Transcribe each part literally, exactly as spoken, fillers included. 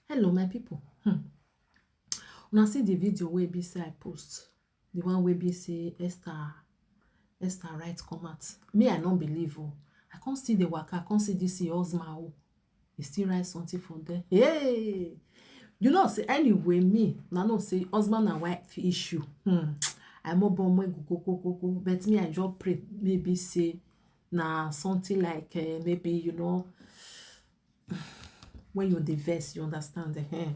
Hello, my people. Hmm. Una see the video wey be say I post, the one wey be say Esther Esther write come out. Me, I no believe o. I come see the waka, I come see this your husband o. He still write something for there. Hey, you know say anyway me, una know say husband and wife issue. Hmm. I mo born when go go go go go, but me I just pray maybe say na something like uh, maybe you know when you dey vex, you understand the hair.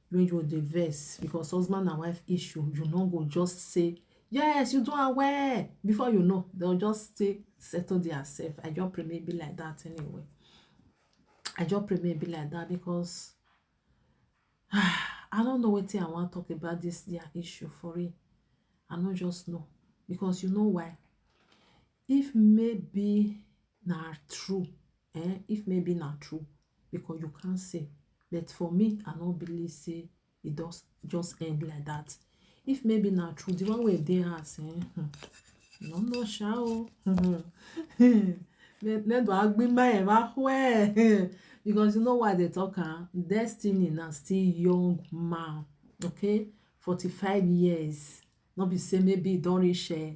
When you dey vex because husband and wife issue, you no go just say yes, you do am well. Before you know, they'll just say settle their self. I just pray maybe like that anyway. I just pray maybe like that because I don't know what I want to talk about this their issue for real. I don't just know because you know why. If maybe na true, eh? If maybe na true, because you can't say. But for me, I don't believe say it does just end like that. If maybe na true, the one way they are saying, hmm, no no sha o. Nedo agbi my ever where because you know why they talk, huh? Destiny na still young man, okay? Forty-five years. Not be say maybe don't reach uh,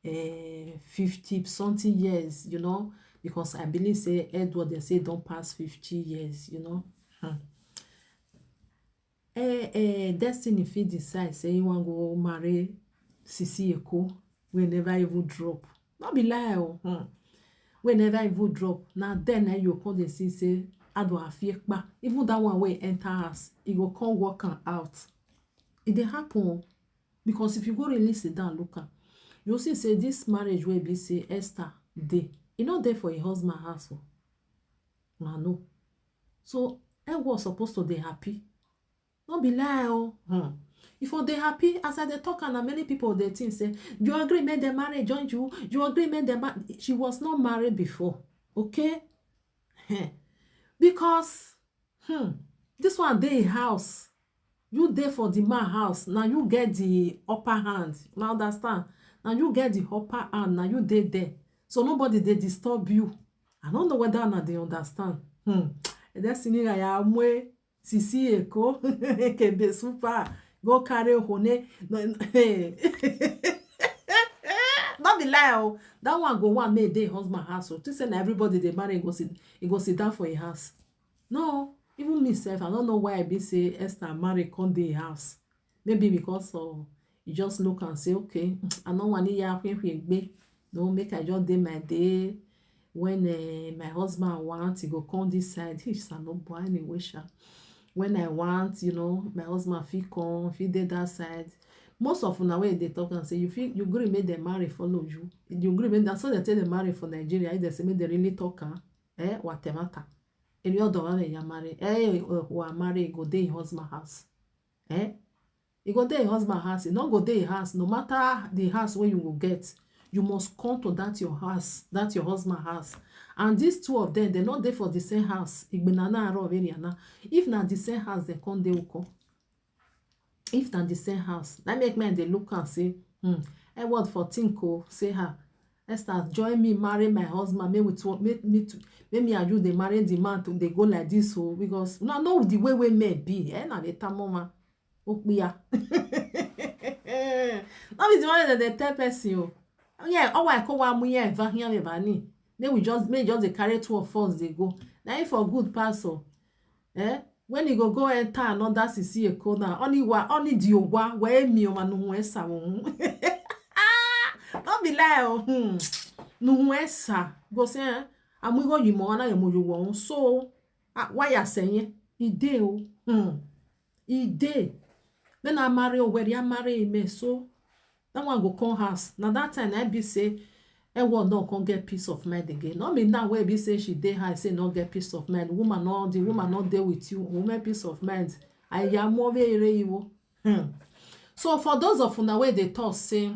uh, fifty something years, you know, because I believe say Edward they say don't pass fifty years, you know. Hmm. Eh, eh, Destiny fit decide say he wan go marry Sisi Eko wey never even drop. No be lie o. Hmm. Wey never even drop. Na then na you come dey see say Ado Afiekpa. Even that one wey enter house, e go come work am out. E dey happen o. Because if you go really sit down look am, you see say this marriage wey be say Esther dey, e no dey for im husband house o. Una know. So Edward suppose to dey happy. No be lie o. Hmm. If you dey happy, as I dey talk am, na many people dey think say you agree make dem marry join you, you agree make dem ma-, she was not married before, okay? Heh. Because hmm, this one dey im house, you dey for the man house, na you get the upper hand. Una understand? Na you get the upper hand, na you dey there, so nobody dey disturb you. I no know whether una dey understand. Hmm. Destiny ya mwe Sisi Eko Ekebe Super go carry Ohone. No, no be lie o. That one go one make e dey husband house o. Think say na everybody dey marry, e go sit, e go sit down for im house. No, even me sef, I no know why e be say Esther marry come dey im house. Maybe because of e just look and say, okay, I no wan hear hwehwegbe. No, make I just dey my day. When uh, my husband want, he go come this side. He shall not buy anyway, sha. When I want, you know, my husband fit come, fit dey that side. Most of una wey dey talk and say you fit, you gree make dem marry follow you. You gree make dem, so they tell dem marry for Nigeria. If they say make dem really talk am, eh, watemata. Any other one ya marry, eh, wa marry go dey im husband house. Eh? E go dey im husband house. E no go dey im house. No matter the house wey you go get, you must come to that your house, that your husband house. And these two of them, they no dey for the same house. Igbenana aro veriana. If na the same house, they come dey uko. If na the same house, that make me dey look and say, hmm, Edward for think o, say her, Esther, join me marry my husband. Make we two, make me to, make me and you dey marry the man to dey go like this o, because una know the way wey men be. Eh, na the tamoma. Okpiya. No be the one that they tell person o. Yeah, all I call one muye eva here me bani. Make we just, make just dey carry two of us dey go. Na if for good pass o. Eh? When he go go enter another Sisi Eko now, only wa, only the owa where me o manu esa won. No be lie o. Hmm. No esa. Go say, eh? Amugo yimo ana yemo yo won. So, ah, why you saying? E dey o. Hmm. E dey. When I marry o, where I marry me so that one go come house. Now that time I be say, Edward no come get peace of mind again. Not me now where be say she dey high, say no get peace of mind. Woman no, the woman no dey with you. Woman peace of mind. I am more very evil. Hmm. So for those of una where they talk say,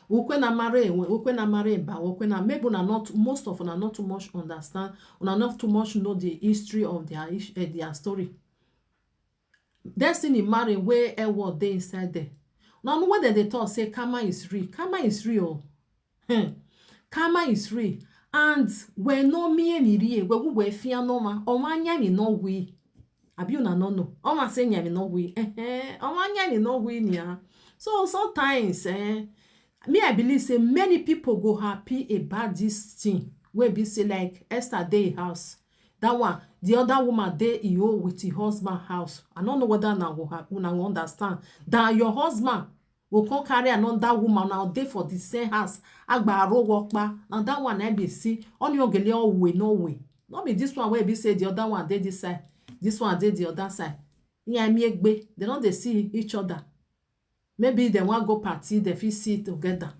Ukwena marry, Ukwena marry, ba Ukwena, maybe una not, most of una not too much understand, una not too much know the history of their his-, eh, their story. Destiny marry where Edward dey inside there. Now, when they, they talk say karma is real, karma is real. Hmm. Karma is real. And we no me any real, we we fear no man, or man yami no we. Abi una no know? Oma say nyami no wi. Eh, eh, oma nyami no wi nia. So sometimes, eh, me, I believe say many people go happy about this thing wey be say, like, Esther dey house. That one, the other woman dey e own with her husband house. I no know whether una go ha-, una go understand that your husband go come carry another woman, una dey for the same house. Agbaro work pa. Na that one I be see. Only ogele owe no way. No be this one wey be say the other one dey this side, this one dey the other side. Yeah, me egbe. They no dey see each other. Maybe they wan go party, they fit see together.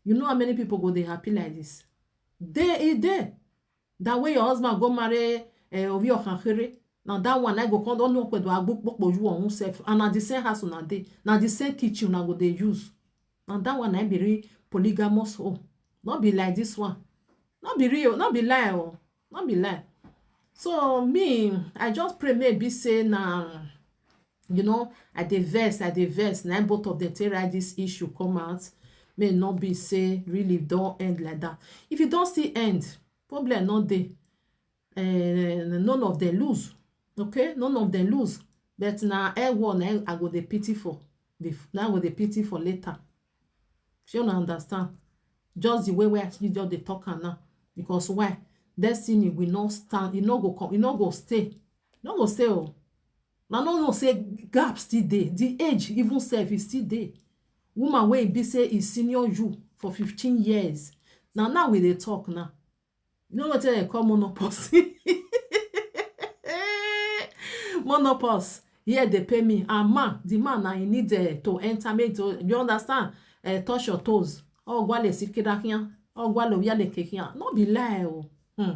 You know how many people go dey happy like this? Dey e dey. That way your husband go marry, eh, Ovi Okankere. Now that one I go come don know do agbo popo you on self. And na the same house una dey. Na the same kitchen una go dey use. And that one I be real polygamous home. Not be like this one. Not be real, not be lie, oh. Not be lie. So me, I just pray maybe say na, you know, I dey vex, I dey vex. Na both of them take write this issue come out. May not be say really don't end like that. If you don't see end, problem not dey. Uh, none of them lose. Okay, none of them lose. But na air one, I, I go the pity for. The, now go the pity for later. Shey una understand? Just the way wey I see just dey talk am now. Because why? Destiny will not stand. E no go come. E no go stay. No go stay o. Na no know say gap still dey. The age even sef e still dey. Woman wey e be say e senior you for fifteen years. Na now we dey talk now. You know wetin dem call monopause? Monopause. Here dey pay me. And man, the man na he need, eh, to enter me to, you understand? Eh, touch your toes. Oh, gwale sikira kian. Oh, gwale oya le kekian. No be lie o. Hmm.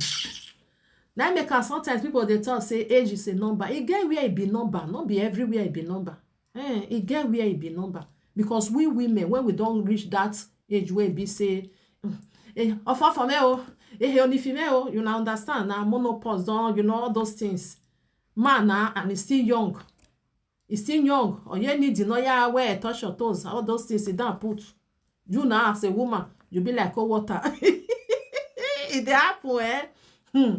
Na im make am sometimes people dey talk say age is a number. E get where e be number, no be everywhere e be number. Eh, e get where e be number. Because we women, when we don reach that age wey be say, mm, eh, offer for me o, eh, only female o, you know, understand, na monopause don, you know, all those things. Man na, and e still young. E still young. Oye need the noya wey touch your toes, all those things, e don put. You now as a woman, you be like cold water. E dey happen, eh? Hmm.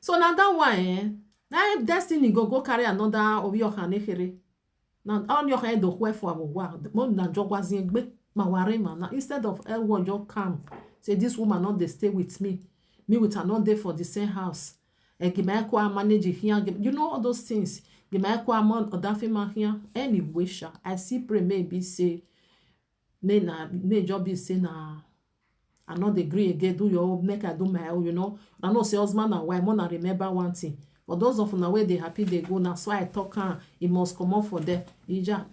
So na that one, eh? Na destiny go go carry another Ovi Okanekere. Na only your head do kwe for our wa. Mo na jogwazi egbe. Ma ware ma na. Instead of e wo just come, say this woman not dey stay with me. Me with her not dey for the same house. E give my kwa manage here. Give, you know all those things. Give my kwa man odafi ma here. Anyway, sha, I see pray maybe say, may na, may just be say na, I no dey gree again. Do your own, make I do my own. You know, I know say husband and wife, una remember one thing. For those of una wey dey happy dey go, na so I talk am. E must comot for there. Ija.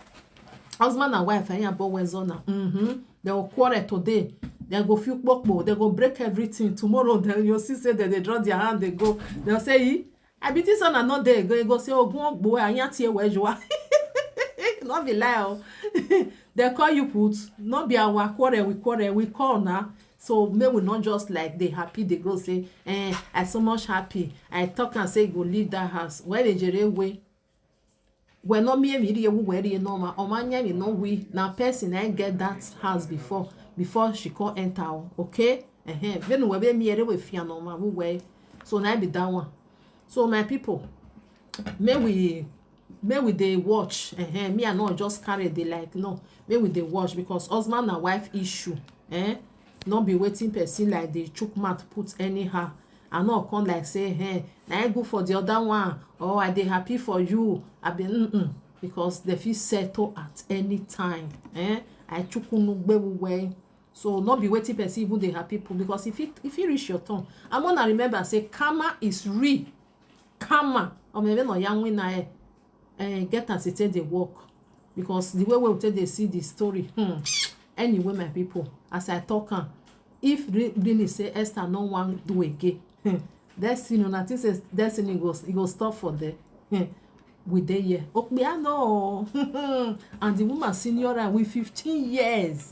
Husband and wife, eh, but when zona, mm-hmm. They go quarrel today. They go feel kpokpo. They go break everything. Tomorrow, they, you see say they, they draw their hand, they go. They'll say, "Eh, I be this one, I not there." Go, go say, "Oh, go, go, I can't hear where you are." Not be lie, oh. They call you put. Not be our quarrel, we quarrel, we call now. So may we not just, like, they happy, they go say, "Eh, I so much happy." I talk and say, "Go leave that house." Where the jere way? Well, not me, me, you where you know, my, oh, my, you know, we, now person I get that house before, before she come enter, oh, okay? Eh, eh, when we be me, we fear no, ma, we way. So now be that one. So my people, may we, may we dey watch. Eh, eh, me, I know just carry the like, no. May we dey watch because husband and wife issue, eh? Not be waiting person like the chook mouth put anyhow. I no come like say, "Hey, na I go for the other one," or, "I dey happy for you." I be, mm-mm, because they fit settle at any time. Eh? I chukunu gbe we way. So not be waiting person even dey happy people, because if it, if you reach your turn, I wanna remember say karma is real. Karma. Or maybe no young win na, eh, eh, get as it take dey work. Because the way we take dey see the story, hmm. Anyway, my people, as I talk am, if re-, really say Esther no wan do again, hmm, destiny, una think say destiny go, e go stop for there? Hmm. We dey here. Okpia no. And the woman senior am with fifteen years.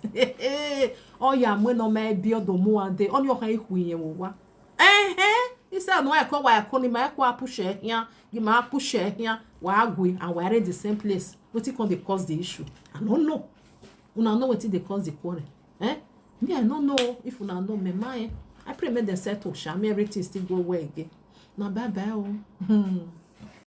Oh yeah, when no may be odomo and dey on your high queen wa. Eh, eh. He said, "No, I call, why I call him, I call push here, you might push here, why I go and why the same place? What he come dey cause the issue? I don't know." Una know wetin dey cause the quarrel? Eh? Me, I no know if una know me, my, I pray make dem settle, sha, me everything still go well again. Na bye bye, oh. Hmm.